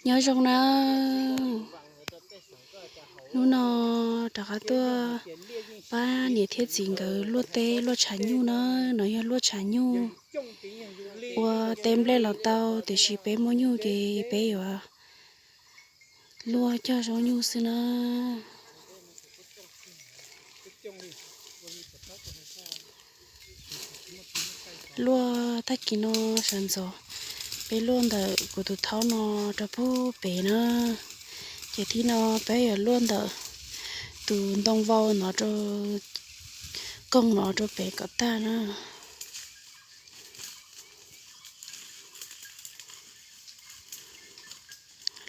Nyob zoo na, hnub no rov qab tuaj pab niam thiab txiv nkawd luaj teb luaj tshav nyuj na. No yog luaj tshav nyuj, ua teb nplej los tau, tiam sis peb muaj nyuj ces peb yuav luaj cog zaub nyuj xwb na. Luaj tag kis no sawv ntxov, peb luaj ntawm kuv tus thaub no rau pug pem na. Ces thib no peb yuav luaj ntawm tus ntoo vau no rau, koog no rau pem kom tag na.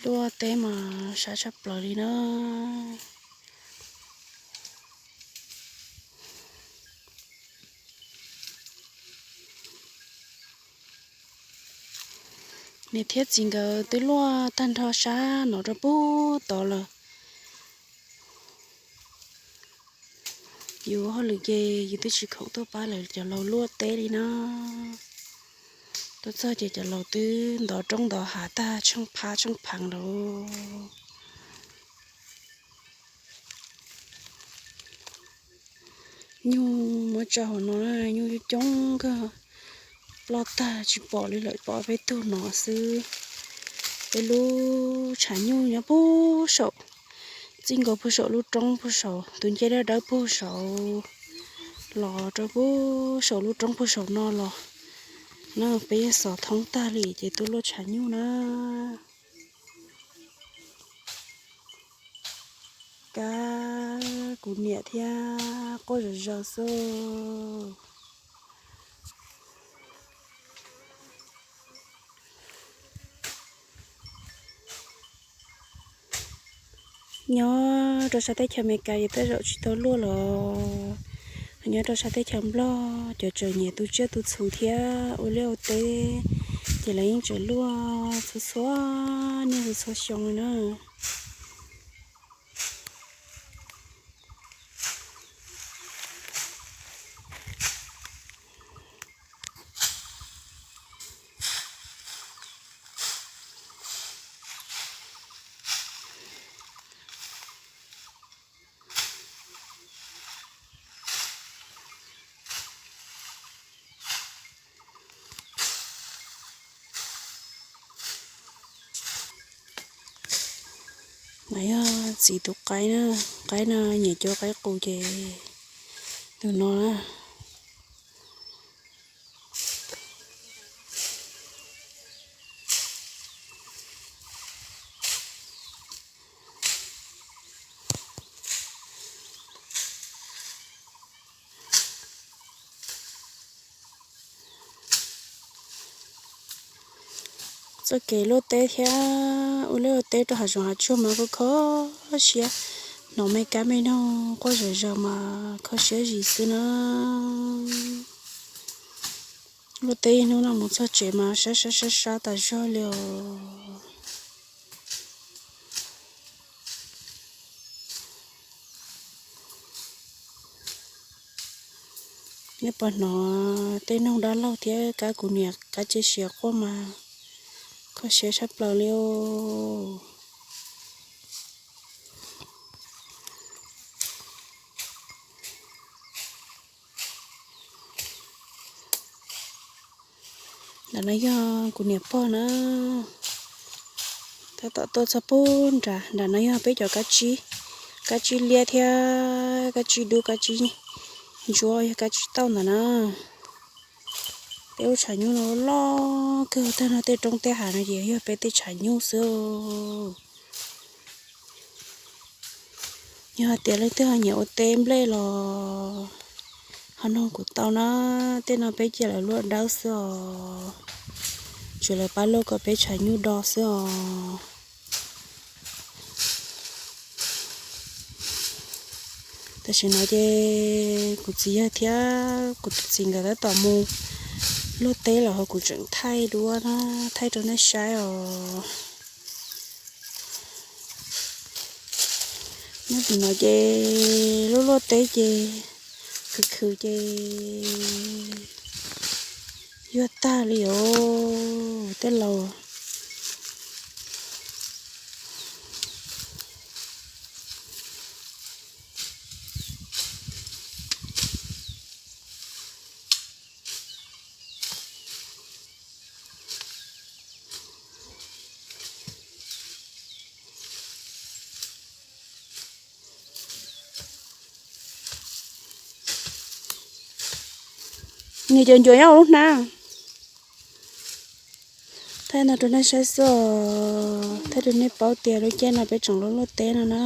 Luaj teb mas sab tshaj plaws li na. Niam thiab txiv nkawd twb luaj tag nrho sab no rau pug tod lawm. Yus hauj lwm ces yus twb tsis khoom tuaj pab lawv cov laus luaj teb li na. Tuaj txog ces cov laus twb ntov roob ntov hav tag tsheej phab tsheej pheev lawm. Nyuj muab tso hauv no, nyuj coob kawg, ploj tag tsis pom li lawm, pom peb tug no xwb. Peb lub tshav nyuj nyob puag saum, txij nkaus puag saum lub roob puag saum tus ncej dawb dawb puag saud los rau puag saum lub roob puag saum no los na. Peb yeej xov thoob tag li ces tuaj luaj tshav nyuj na. Kab kuv niam thiab quaj zom zaws xwb. Nyob rau sab teb chaws Amelikas ces tej zaum tsis tau luaj los, nyob rau sab teb chaws Nplog cov tseem nyiam tu tsiaj tu txhu thiab ua liaj ua teb, ces lawv yeej tseem luaj txhua txhua niaj txhua txhua xyoo li na. No yog txiv tus qaib na, qaib no nyiam cua qaib qus ces tus no na. Txoj kev luaj teb thiab ua liaj ua teb rau hav zoov hav tsuag mas kuj kho siab, hnov me kab me noog quaj zom zaws mas kho siab zim xwb na. Luaj teb ib hnub no mus txog tsev mas sab sab sab sab tas zog li os. Nej puas hnov tej noog dab laug thiab kab kuv niam kab tse siav quaj mas kho siab tshaj plaws li os. Nram no yog kuv niam pog na, tab tom tuaj txog pug nrad. Nram no yog peb cov kab tsib, kab tsib liab thiab kab tsib dub, kab tsib ntsuab, yog kab tsib tauj ntawd na. Tej lub tshav nyuj no loj kawg, tag nrho tej roob tej hav no ces yog peb tej tshav nyuj xwb. Yog hais tias leej twg ho nyiam ua teb nplej los ho nug kuv tau na. Tej no peb cia lawv luaj dawb xwb os, tsuas lawv pab luaj kom peb tshav nyuj do xwb os. Tam sim no ces kuv txiv yawg thiab kuv tus txiv nkawd tab tom mus luaj teb los ho kuv tseem thaij duab na, thaij rau nej saib os. Nyob tim no ces luaj luaj teb ces khwv khwv ces yuag tag li os tej laus. Nws cov ncuav nyob hauv lub hnab. Thaij no rau nej saib xwb os, thaij rau nej paub tias lub caij no peb tseem luaj luaj teb no na.